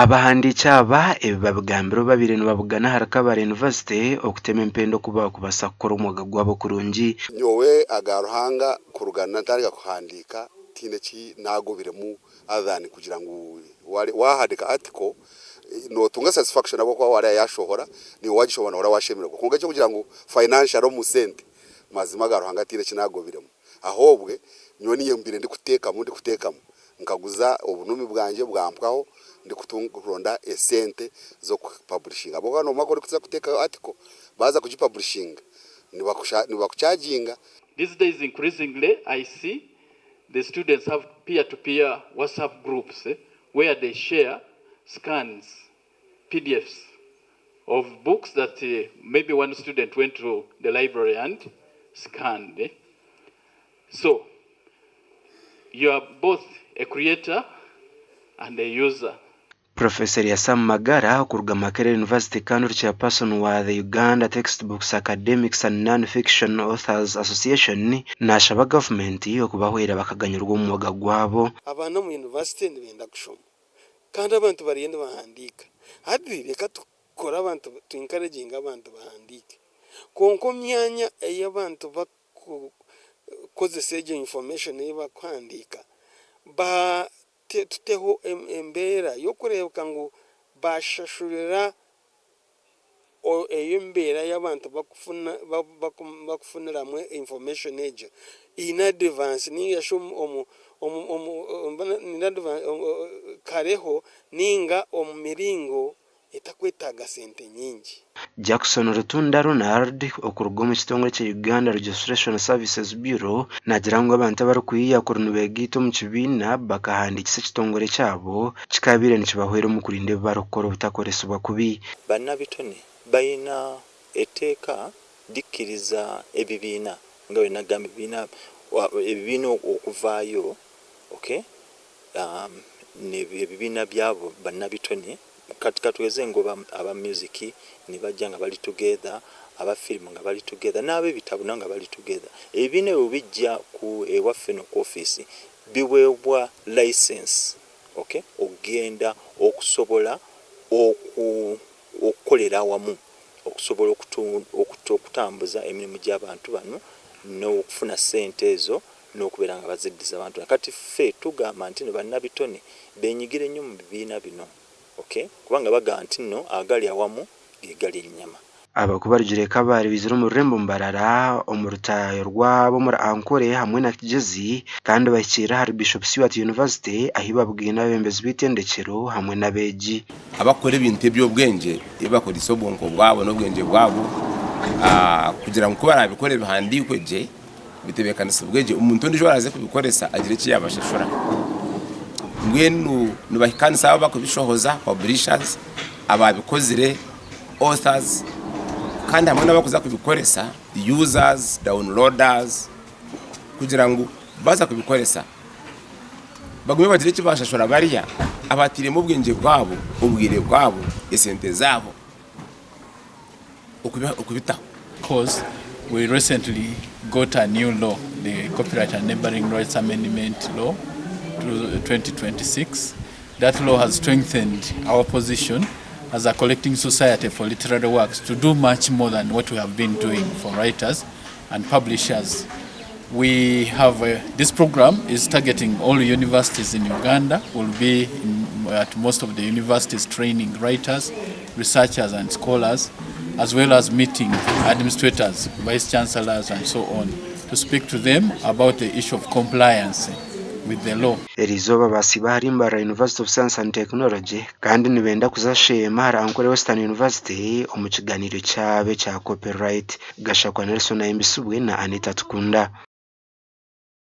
Abahandiiki aba ebi babigambire obu babaire nibabugana ahari Kabale University okutema empenda oku baakubaasa kukora omwoga gwabo kurungi. Nyowe aga Ruhanga kuruga natandika kuhandiika tihaine eki naagobiremu other than kugira ngu waahandiika article nootunga satisfaction ahabw'okuba wareeba yaashohora naiwe waagishoma noohurira waashemererwa kwonka eky'okugira ngu financially omu sente mazima aga Ruhanga tihaine eki naagobiremu ahoobwe nyowe niinye mbaire ndikuteekamu ndikuteekamu Nkaguza obunumi bwangye bwampwaho ndikuronda esente z'okupaburishinga ahabw'okuba noomanya ku orikuza kuteekaho article baaza kugipaburishinga nibakucaaginga. These days increasingly I see the students have peer to peer WhatsApp groups where they share scans, PDFs of books that maybe one student went to the library and scanned. So you are both a creator and a user. Professor Sam Magara okuruga Makerere University kandi ori Chairperson wa the Uganda Textbooks Academics and Non-Fiction Authors Association nashaba gavumenti okubahwera bakaganyirwa omu mwoga gwabo. Abaana omu yunivasite nibenda kushoma kandi abantu bariyo nibahandiika. Hati reka tukore abantu tu encouraginge abantu bahandiike kwonka omu myanya ei abantu kukozesa egyo information ei barikuhandiika, tuteho embeera y'okureebeka ngu baashashurira eyo embeera ei abantu bakufuniramu information egyo in advance ninga shi kareho ninga omu miringo etakwetaaga sente nyingi. Jackson Rutunda Ronald okuruga omu kitongore kya Uganda Registration Services Bureau naagira ngu abantu abarikwiha kuri nibegaita omu kibiina bakahandiikisa ekitongore kyabo kikaabaire nikibahwera omu kurinda ebi barikukora obutakoresibwa kubi. Bannabitone balina etteeka likkiriza ebibiina nga bwe nagambye ebibiina ebibiina okuvaayo okay ebibiina byabo bannabitone kati katugeze nga oba aba music nebajja nga bali together, aba film nga bali together n'abebitabo nabo nga bali together. Ebibiina ebyo bwebijja ku ewaffe eno ku office biweebwa license okay okugenda okusobola oku okukolera awamu okusobola okutambuza emirimu gy'abantu bano n'okufuna ssente ezo n'okubeera nga baziddiza abantu bano. Kati ffe tugamba nti no bannabitone beenyigire nnyo mu bibiina bino, ok, kubanga bagamba nti nno agali awamu ge galya ennyama. Aba ku barugire Kabale baizire omu rurembo Mbarara omu rutaayo rw'ab'omuri Ankole hamwe na Kigezi kandi bahikiirira ahari Bishop Stuart University ahi babugaine abeebembezi b'eitendekyero hamwe n'abeegi. Abakukora ebintu eby'obwengye ebi bakoreise obwonko bwabo n'obwengye bwabo kugira ngu ku baraabikore bihandiikwe gye, bitebeekanisibwe gye, omuntu ondiijo oraaze kubikoresa agire eki yaabashashura. Mbwenu nibahikaanisa abo abakubishohoza, publishers, abaabikozire, authors, kandi hamwe n'abarikuza kubikoresa, users, downloaders, kugira ngu baaza kubikoresa bagume bagire eki baashashura bariya abatairemu obwengye bwabo, obwire bwabo, esente zaabo okubitaho. Coz we recently got a new law, the Copyright and Neighbouring Rights Amendment Law 2026, that law has strengthened our position as a collecting society for literary works to do much more than what we have been doing for writers and publishers. We have a, this program is targeting all universities in Uganda. We'll be in, at most of the universities training writers, researchers and scholars, as well as meeting administrators, vice chancellors and so on, to speak to them about the issue of compliance with the law. Eriizooba baasiiba ahari Mbarara University of Science and Technology kandi nibenda kuza Sheema ahari Ankole Western University omu kiganiiro kyabo ekya Copyright. Gashakwa Nelson ahimbisibwe na Anita Tukunda.